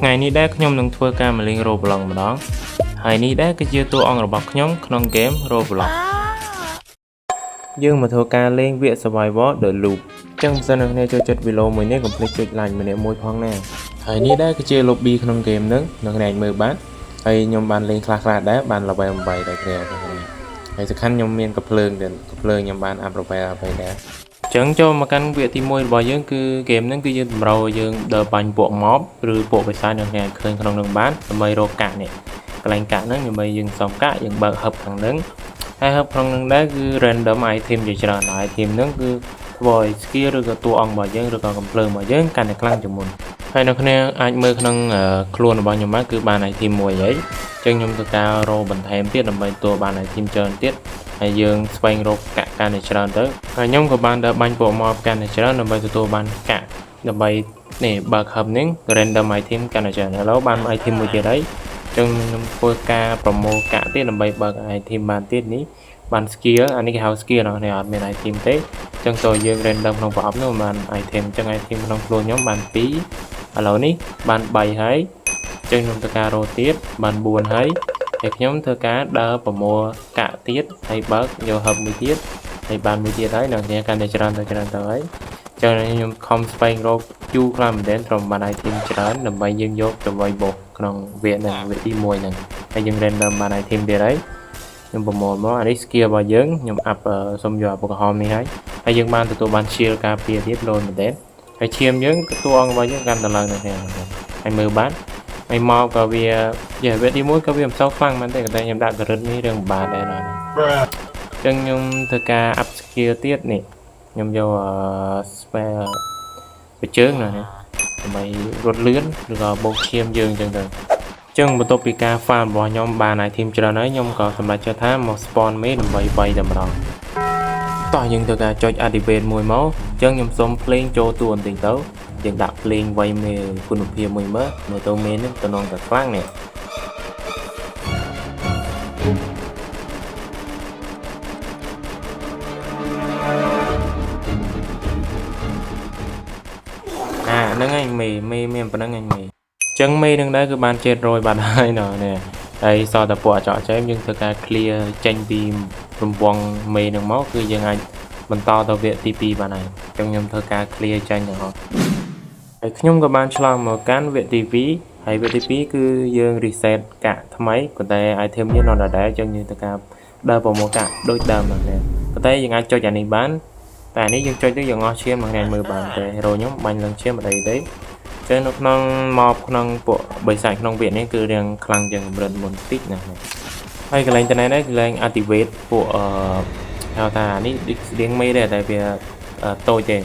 ថ្ងៃនេះដែរខ្ញុំនឹងធ្វើការមកលេង Roblox ម្ដងហើយនេះដែរគឺជាតួអង្គរបស់ខ្ញុំក្នុងហ្គេម Roblox យើងមកធ្វើការលេងវគ្គ Survival The Loop ចឹងបើសិនអ្នកគ្នាចូលចិត្តវីដេអូមួយនេះកុំភ្លេចចុច like ម្នាក់មួយផងណាហើយនេះដែរគឺជា lobby ក្នុងហ្គេមហ្នឹងអ្នកគ្នាអាចមើលបានហើយខ្ញុំបានលេងខ្លះៗដែរបាន level 8ដែរគ្នាអ្នកគ្នាហើយសំខាន់ខ្ញុំមានកំភ្លើងទៀតកំភ្លើងខ្ញុំបាន up level អ្វីដែរចឹងចូលមកកាន់វគ្គទី1របស់យើងគឺហ្គេមហ្នឹងគឺយើងតម្រូវឲ្យយើងដើរបាញ់ពួក mob ឬពួកបិសាចអ្នកគ្នាអាចឃើញក្នុងនឹងបានដើម្បីរកកាក់នេះកន្លែងកាក់ហ្នឹងដើម្បីយើងសំកាក់យើងបើកហឹបខាងហ្នឹងហើយហឹបក្នុងហ្នឹងដែរគឺ random item ជាច្រើន item ហ្នឹងគឺធ្វើឲ្យ skill ឬក៏តួអង្គរបស់យើងឬក៏កំភ្លើងរបស់យើងកាន់តែខ្លាំងជាងមុនហើយនៅគ្នាអាចមើលក្នុងខ្លួនរបស់ខ្ញុំបានគឺបាន item មួយហើយចឹងខ្ញុំធ្វើការរកបន្ថែមទៀតដើម្បីទទួលបាន item ច្រើនទៀតហើយយើងស្វែងរកកាក់កាន់តែច្រើនទៅហើយខ្ញុំក៏បានដើរបាញ់ពួក mob កាន់តែច្រើនដើម្បីទទួលបានកាក់ដើម្បីនេះបើក hub នេះ random item កាន់តែច្រើនឥឡូវបាន item មួយទៀតហើយចឹងខ្ញុំធ្វើការប្រមូលកាក់ទៀតដើម្បីបើក item បានទៀតនេះបាន skill អានេះគេហៅ skill ណោះនេះអត់មាន item ទេចឹងតើយើង random ក្នុងប្រអប់នោះបាន item ចឹង item ក្នុងខ្លួនខ្ញុំបាន2ឥឡូវនេះបាន3ហើយចឹងខ្ញុំធ្វើការរកទៀតបាន4ហើយហើយខ្ញុំធ្វើការដើរប្រមូលកាក់ទៀតហើយបើកយកហឹបមួយទៀតហើយបានមួយទៀតហើយនៅគ្នាកាន់តែច្រើនទៅច្រើនទៅហើយចឹងខ្ញុំខំស្វែងរកយូរខ្លាំងមែនទែនត្រឹមបាន item ច្រើនដើម្បីយើងយកទៅវាយបោកក្នុងវគ្គហ្នឹងវគ្គទី1ហ្នឹងហើយយើង random បាន item ទៀតហើយខ្ញុំប្រមូលមកអានេះ skill របស់យើងខ្ញុំ up សុំយកអាពក្រហមនេះហើយហើយយើងបានទទួលបាន shield ការពារទៀតលូនមែនទែនហើយឈាមយើងតួអង្គរបស់យើងកាន់តែឡើងនៅគ្នាហើយមើលបានហើយមកក៏វាយ៉ាវគ្គទី1ក៏វាមិនសូវខ្លាំងមែនទេតែខ្ញុំដាក់ករិតនេះរឿងពិបាកដែរណាចឹងខ្ញុំធ្វើការ up skill ទៀតនេះខ្ញុំយក spell បជើងណាដើម្បីរត់លឿនឬក៏បូកឈាមយើងចឹងទៅចឹងបន្ទាប់ពីការ farm របស់ខ្ញុំបាន item ច្រើនហើយខ្ញុំក៏សម្រេចចិត្តថាមក spawn មេដើម្បីវាយតែម្ដងតោះយើងធ្វើការចុច activate មួយមកចឹងខ្ញុំសុំភ្លេងចូលតួបន្តិចទៅយើងដាក់ភ្លេងវាយមេគុណភាពមួយមើលមើលទៅមេនឹងតំណងតែខ្លាំងនេះអាហ្នឹងឯងមេមេមានប៉ុណ្្នឹងឯងមេចឹងមេនឹងដែរគឺបានជេតរយបាត់ហើយណនេះហើយសល់តែពួកអាចកចែមយើងធ្វើការ clear ចេញពីរង្វង់មេនឹងមកគឺយើងអាចបន្តទៅវគ្គទី2បានហើយចឹងខ្ញុំធ្វើការ clear ចេញទាំងអស់ហើយខ្ញុំក៏បានឆ្លងមកកាន់វគ្គទី2ហើយវគ្គទី2គឺយើង reset កាក់ថ្មីប៉ុន្តែ item យើងនៅដដែលចឹងយើងធ្វើការដើរប្រមូលកាក់ដូចដើមហ្នឹងប៉ុន្តែយើងអាចចុចអានេះបានតែអានេះយើងចុចទៅយើងអស់ឈាមមកអ្នកមើលបានតែ hero ខ្ញុំបាញ់ឡើងឈាមអត់អីទេចឹងនៅក្នុង mob ក្នុងពួកបិសាចក្នុងវគ្គនេះគឺរៀងខ្លាំងជាងកម្រិតមុនតិចណាហើយកន្លែងតំណែងនេះកន្លែង activate ពួកអឺហៅថានេះដូចស្តៀងមេដែរតែវាតូចទេ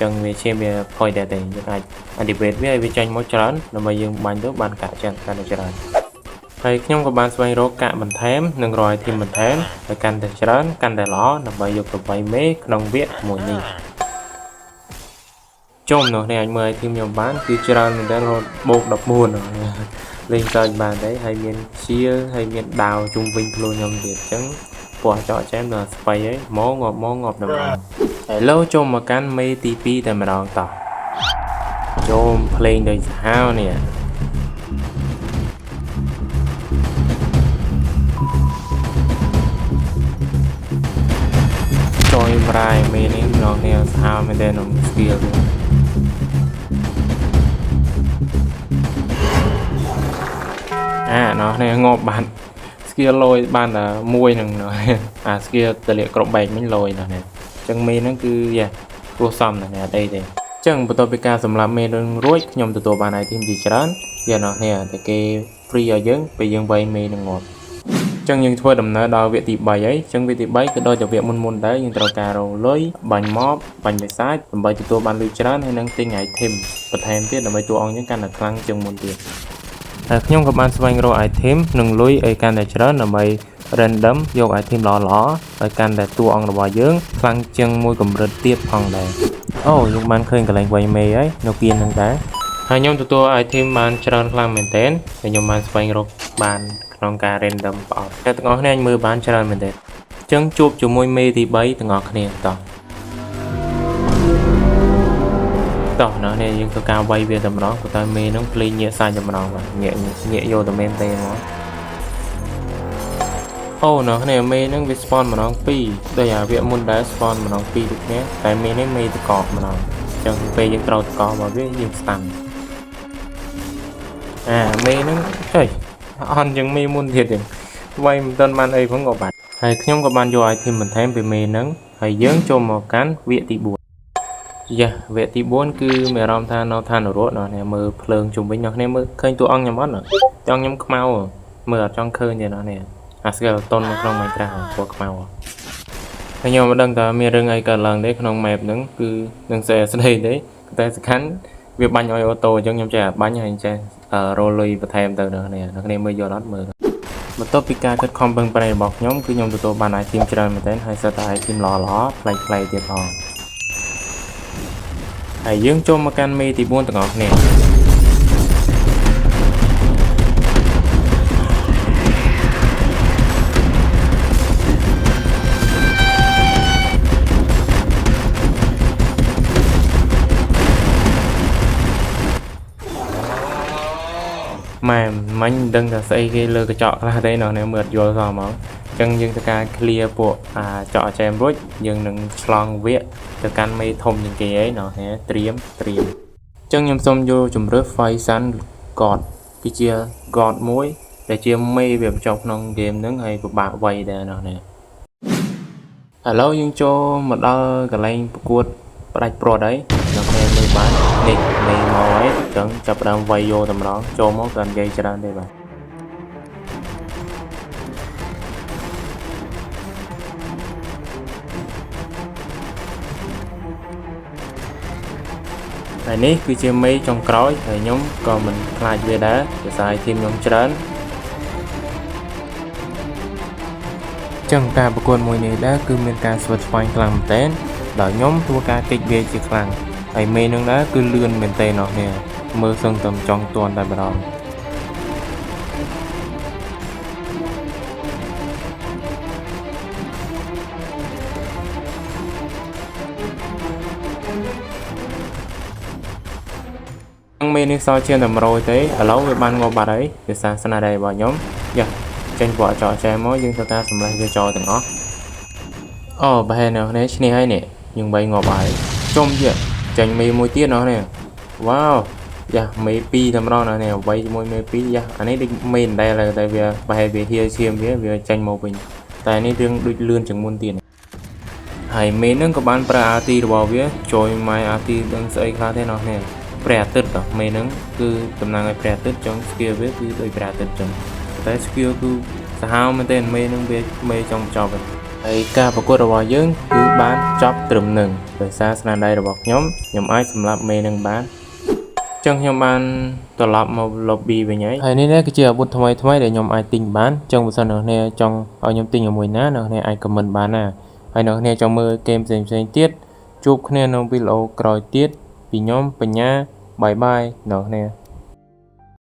ចឹងវាឈាមវាផុយដែរទេយើងអាច activate វាឲ្យវាចេញមកច្រើនដើម្បីយើងបាញ់ទៅបានកាក់ច្រើនកាន់តែច្រើនហើយខ្ញុំក៏បានស្វែងរកកាក់បន្ថែមនិងរក item បន្ថែមឲ្យកាន់តែច្រើនកាន់តែល្អដើម្បីយកទៅវាយមេក្នុងវគ្គមួយនេះចុំនោះនេះអាចមើល item ខ្ញុំបានគឺច្រើនមែនទែនរហូតបូក14លេងសើចបានទេហើយមាន shield ហើយមានដាវជុំវិញខ្លួនខ្ញុំទៀតអញ្ចឹងពណ៌ចកចែមដល់ស្បៃហើយមកងាប់មកងាប់តែម្ដងឥឡូវចូលមកកាន់មេទី2តែម្ដងតោះចូលភ្លេងដូចសាហាវនេះចយមរាយមេនេះម្ដងនេះសាហាវមែនទែនក្នុង skill នេះអាណោះនេះងាប់បាន skill លយបានតែមួយហ្នឹងអា skill តលាកគ្រប់បែកមិញលយណោះនេះអញ្ចឹងមេហ្នឹងគឺយ៉ាគួរសមណាស់អត់អីទេអញ្ចឹងបន្ទាប់ពីការសម្លាប់មេនឹងរួចខ្ញុំទទួលបាន item ជាច្រើនយ៉ាណោះនេះតែគេ free ឲ្យយើងពេលយើងវាយមេនឹងងាប់អញ្ចឹងយើងធ្វើដំណើរដល់វគ្គទី3ហើយអញ្ចឹងវគ្គទី3គឺដូចតែវគ្គមុនមុនដែរយើងត្រូវការរកលុយបាញ់ mob បាញ់បិសាចដើម្បីទទួលបានលុយច្រើនហើយនឹងទិញ item បន្ថែមទៀតដើម្បីតួអង្គយើងកាន់តែខ្លាំងជាងមុនទៀតហើយខ្ញុំក៏បានស្វែងរក item និងលុយឲ្យកាន់តែច្រើនដើម្បី random យក item ល្អៗឲ្យកាន់តែតួអង្គរបស់យើងខ្លាំងជាងមួយកម្រិតទៀតផងដែរអូយើងបានឃើញកន្លែងវាយមេហើយនៅគៀនហ្នឹងដែរហើយខ្ញុំទទួល item បានច្រើនខ្លាំងមែនទែនហើយខ្ញុំបានស្វែងរកបានក្នុងការ random ប្រអប់តែទាំងអស់គ្នាអាចមើលបានច្រើនមែនទែនអញ្ចឹងជួបជាមួយមេទី3ទាំងអស់គ្នាតោះ តោះណោះនេះយើងធ្វើការវាយវាតែម្ដងប៉ុន្តែមេហ្នឹងភ្លេងញាក់សាច់តែម្ដងបាទញាក់ញាក់យកតែមែនទេហ្មងអូណោះនេះមេហ្នឹងវា spawn ម្ដងពីរដូចអាវគ្គមុនដែរ spawn ម្ដងពីរដូចគ្នាតែមេនេះមេតកកម្ដងអញ្ចឹងពេលយើងត្រូវតករបស់វាយើង stun អាមេហ្នឹងចុយអន់ជាងមេមុនទៀតចឹងវាយមិនទាន់បានអីផងក៏បាត់ហើយខ្ញុំក៏បានយក item បន្ថែមពីមេហ្នឹងហើយយើងចូលមកកាន់វគ្គទី4យ៉ាវគ្គទី4គឺមានអារម្មណ៍ថានៅឋាននរកណោះអ្នកមើលភ្លើងជុំវិញអ្នកគ្នាមើលឃើញតួអង្គខ្ញុំអត់តួអង្គខ្ញុំខ្មៅមើលអត់ចង់ឃើញទេណោះនេះអា skeleton នៅក្នុង Minecraft ពណ៌ខ្មៅហើយខ្ញុំមិនដឹងថាមានរឿងអីកើតឡើងទេក្នុង map ហ្នឹងគឺនឹងស្អីស្ដីទេតែសំខាន់វាបាញ់ឲ្យ auto អញ្ចឹងខ្ញុំចេះបាញ់ហើយចេះរលុយបន្ថែមទៅអ្នកគ្នាអ្នកគ្នាមើលយល់អត់មើលបន្ទាប់ពីការខិតខំប្រឹងប្រែងរបស់ខ្ញុំគឺខ្ញុំទទួលបាន item ច្រើនមែនទែនហើយសុទ្ធតែ item ល្អល្អប្លែកៗទៀតផងហើយយើងចូលមកកាន់មេទី4ទាំងអស់គ្នាម៉ែមិញមិនដឹងថាស្អីគេលើកញ្ចក់ខ្លះទេណោះនេះមើលអត់យល់សោះហ្មងអញ្ចឹងយើងធ្វើការ clear ពួកអាចក់ចែមរួចយើងនឹងឆ្លងវគ្គទៅកាន់មេធំជាងគេអីណោះនេះត្រៀមត្រៀមអញ្ចឹងខ្ញុំសូមយកជំរើស Poison God គឺជា God មួយដែលជាមេវាបញ្ចប់ក្នុង game ហ្នឹងហើយពិបាកវាយដែរណោះនេះឥឡូវយើងចូលមកដល់កន្លែងប្រកួតផ្ដាច់ព្រាត់ហើយអ្នកគ្នាមើលបាននេះមេមកហើយអញ្ចឹងចាប់ផ្ដើមវាយយកតែម្ដងចូលមកក៏និយាយច្រើនទេបាទហើយនេះគឺជាមេចុងក្រោយហើយខ្ញុំក៏មិនខ្លាចវាដែរដោយសារ team ខ្ញុំច្រើនចឹងការប្រកួតមួយនេះដែរគឺមានការស្វិតស្វាញខ្លាំងមែនទែនដោយខ្ញុំធ្វើការគេចវាជាខ្លាំងហើយមេនឹងដែរគឺលឿនមែនទែនអស់នេះមើលសឹងតែមិនចង់ទាន់តែម្ដងមេនេះសល់ជាងតែ100ទេឥឡូវវាបានងាប់បាត់ហើយដោយសារស្នាដៃរបស់ខ្ញុំយ៉ាចេញពណ៌ចកចែមកយើងធ្វើការសម្លេះវាចោលទាំងអស់អូប្រហែលអ្នកនេះឈ្នះហើយនេះយើងបីងាប់ហើយជុំទៀតចេញមេមួយទៀតណោះនេះវ៉ាវយ៉ាមេ2តែម្ដងណានេះវាយជាមួយមេ2យ៉ាអានេះដូចមេដដែលតែវាប្រហែលវាហៀឈាមវាវាចេញមកវិញតែនេះរឿងដូចលឿនជាងមុនទៀតហើយមេនឹងក៏បានប្រើ RT របស់វាចូល my RT ដឹងស្អីខ្លះទេណោះនេះព្រះអាទិត្យតមេហ្នឹងគឺតំណាងឲ្យព្រះអាទិត្យចឹង skill វាគឺដូចព្រះអាទិត្យចឹងតែ skill គឺសាហាវមែនទែនមេហ្នឹងវាមេចង់ចប់ហើយការប្រកួតរបស់យើងគឺបានចប់ត្រឹមនឹងដោយសារស្នាដៃរបស់ខ្ញុំខ្ញុំអាចសម្លាប់មេនឹងបានចឹងខ្ញុំបានត្រឡប់មក lobby វិញហើយហើយនេះគឺជាអាវុធថ្មីថ្មីដែលខ្ញុំអាចទិញបានចឹងបើសិនអ្នកគ្នាចង់ឲ្យខ្ញុំទិញជាមួយណាអ្នកគ្នាអាច comment បានណាហើយអ្នកគ្នាចង់មើលហ្គេមផ្សេងផ្សេងទៀតជួបគ្នាក្នុងវីដេអូក្រោយទៀតពីខ្ញុំបញ្ញា bye bye អ្នកគ្នា។